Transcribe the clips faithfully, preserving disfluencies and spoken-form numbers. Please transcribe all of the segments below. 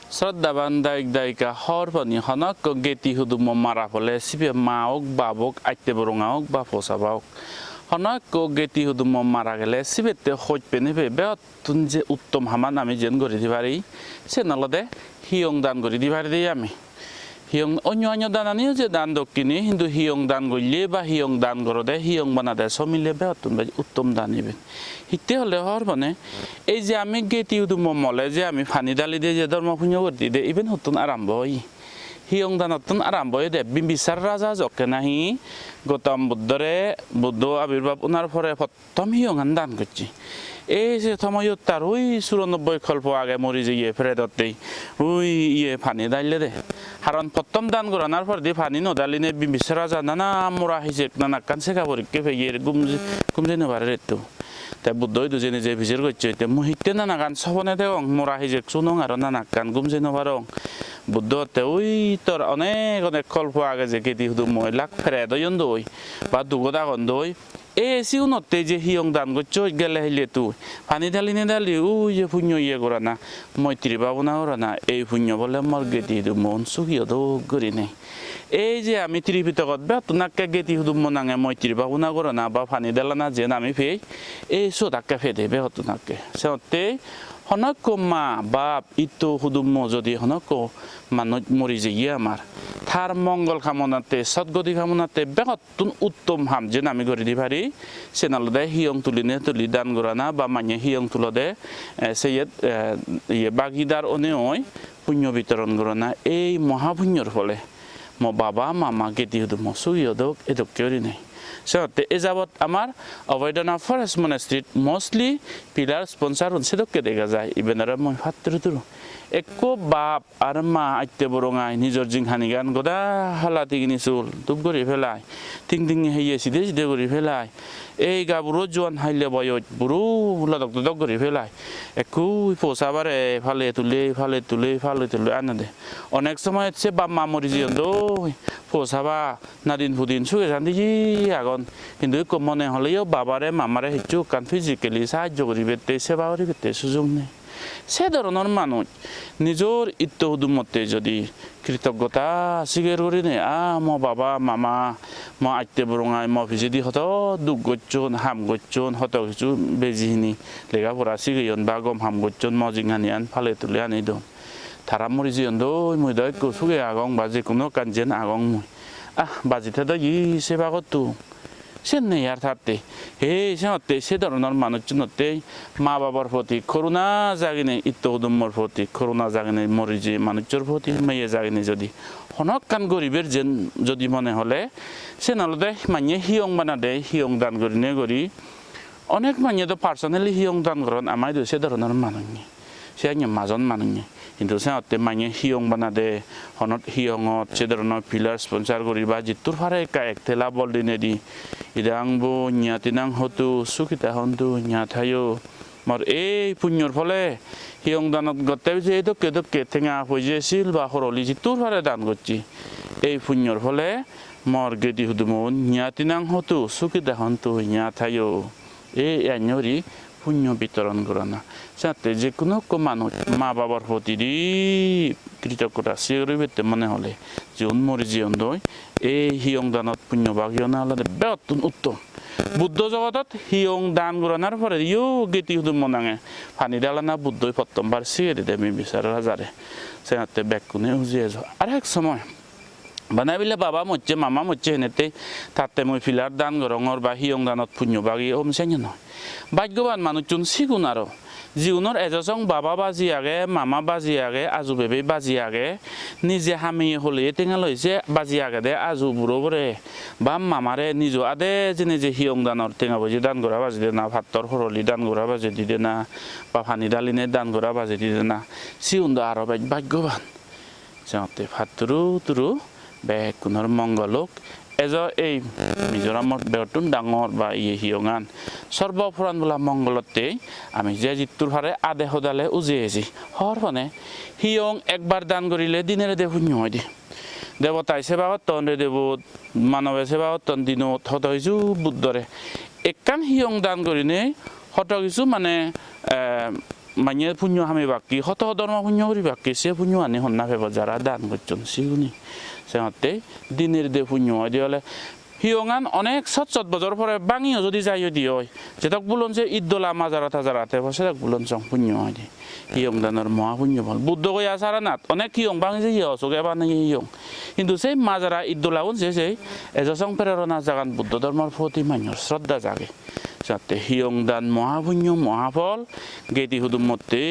Sroddhaban dayok dayika, hor pani, hono ekko geti hudummo mara pole, sibe ma ok, bap ok, atte boronga ok, ba posaba ok, hono ekko geti hudummo mara gele sibette hoj penei pei begottun je uttom haman ami jen guri di pari, siyen olode hiyong dan guri di pari de ami. Hiyong, onyo onyo dananiyo je dan dokkine, hintu hiyong dan golle ba hiyong dan gorode, hiyong banade somile begottun bej uttom dan iben. Hitte hole hor mane, ei je ami geti hudummo mole je ami pani dali de je dhormo punyo guri de, iben huttun arambo oye? Hiyong danottun arambo oye de. Bimbisar raja jokke nahi Gautam Buddhore, Buddho abirbab onar pore pottom hiyongan dan gocche. Ei se tomoyot tar ui suranobboi kolpo age mori jeye predottei ui iye pani dalle de. Haron pottom dan goranar poredi pani no daline Bimbisar raja nana mora hijek nanakkan sega porikke peye gum, gum jei no parer etto. Te Buddho idu jeinei je pijor gocche, te mui hitte nanagan sobone degong, mora hijek sunong aro nanakkan gum jei no parong. Buddho hotte ui tor onek onek kolpo age je geti hudummo lak peret oyondoi ba dugot agondoi. E siunotte je hiyong dan gocchoi gele hille tui pani dali ne dali ui je punyo iye gorana, moitri bhabona gorana, ei punyo bole mor geti hudummo un sugi odok gurinei. Ei je ami Tripitogot begottun akke geti hudummo nange moitri bhabona gorana ba pani dalana jen ami pei, ei siyot akke pede begottun akke. Senotte hono ekko ma bap itto hudummo jodi hono ekko manuj mori jeye amar, tar mongol kamonatte, sotgoti kamonatte begottun uttom ham jen ami guri di pari, siyen olode hiyong tuline tuli dan gorana ba manye hiyong tulode, eh, seyet, eh, iye bagidar onei oi punyo bitoron gorana, ei moha punyor phole mo baba, mama, geti hudummo sugi odok, edokke gurinei. Senotte e jabot amar Abhay Dana Forest Monastery-t mostly pillar sponsor-un sedokke dega jai, iben aro mui patturu turu. Ekko bap ar ma atte borongai nijor jinghanigan goda hala tigini sul dup guri pelai, ting ting heye side side guri pelai. Ei gaburo juan haile boyoj buro lodok dodok guri pelai. Ekku posabare pale tule, pale tule, pale tule anode. Onek somoyot se bap ma mori jeyon doi, posaba nadin pudin suge santi agon. Hintu ekko mone holeyo babare mamare hissu ekkan physically sahajjo guribette, seba guribette sujug nei. Se dhoronor manuj nijor itto hudummotte jodi kritoggota sigar gurinei, "Ah, mo baba, mama, mo atte borongai mo pijedi hoto duk gocchon, ham gocchon, hoto hissu beji hini lega pora sigeyon ba gom ham gocchon, mo jinghaniyan pale tule ani don. Tara mori jeyon doi, mui do ekko suge agong ba je hono ekkan jen agong mui. Ah, baji thedo ji seba gotto." Sen nei ar tatte. He, senotte se dhoronor manucchunotte ma babor poti koruna jaginei, itto hudummor poti koruna jaginei, mori je manucchor poti meye jaginei jodi hono ekkan guriber jen jodi mone hole, sen olode manye hiyong banade, hiyong dan gurinei guri. Onek manye do personally hiyong dan goron, ama idu se dhoronor manuj nei. Siyan majon manuj nei. Hintu senotte manye hiyong banade, honot hiyongot se dhoronor pillar sponsor guri ba jittur pare ekka ek tela bol dinei di. Idang bo nyatinang hotu sukhita hontu nyathayo. Mor ei punyor phole hiyong danot gotte je dokke dokke tenga poije sil ba horoli jittur pare dan gocche. Ei punyor phole mor gedi hudumun nyatinang hotu sukhita hontu nyathayo. Ei ennori punyo bitoron gorana. Senotte je hono ekko manuj ma babor poti di kritoggota sigar guribette mone hole, jiun mori jeyon doi, ei hiyong danot punyo bagi ona olode begottun uttom. Buddho jogodot hiyong dan goranar pore yo geti hudummo nange pani dalana Buddhoi pottom bar sigei dide Bimbisar rajare. Senotte bekkune uji ejo. Arek somoy bana bile baba mocche, mama mocche henette tatte mui pillar dan gorongor ba hiyong danot punyo bagi om senyo noi. Bhaggoban manuchun sigun aro, jigunor ejo song baba baji age, mama baji age, aju bebe baji age, nije hameye holeye tenga loi se baji agede aju buro bore ba mamare nijo ade jene je hiyong danor tenga boji dan gora baji dena, pattor horoli dan gora baji didena, ba pani daline dan gora baji didena, sigun do aro bej bhaggoban. Senotte patturu turu bekkunor mongol ok. Ejo ei Mizoramot begottun dangor ba iye hiyongan sorbo poran bola mongolotte ami je jittur pare ade hodale uje eji. Hor pone hiyong ekbar dan gorile dinere de punyo oide. Debotai seba gotton redebot, manobe seba gotton dinot, hoto hissu Buddhore. Ekkan hiyong dan gorine hoto hissu mane, eh, manye punyo hamebakke, hoto dhormo punyo guribakke, se punyoani honna pebo jara dan gocchon sigune. Senotte dinir de punyo oide ole hiyongan onek sot sot bojor pore bangiyo jodi jai oi de oi, jedok bulon se iddola majara tajara tebo sedok bulon song punyo oide. Hiyong danor moha punyo phol. Buddho goya saranat onek hiyong bangi jeye, osoge baneye hiyong. Hintu sei majara iddolagun se sei ejo song prerona jagan Buddho dhormor proti manyor sroddha jage. Jatte hiyong dan moha punyo, moha phol, gedi hudummotte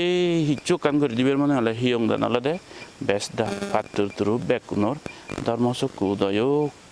hissu ekkan guri dibar mone ole hiyong dan olode bej dan, pattur turu bekkunor dhormo sokku udoyok.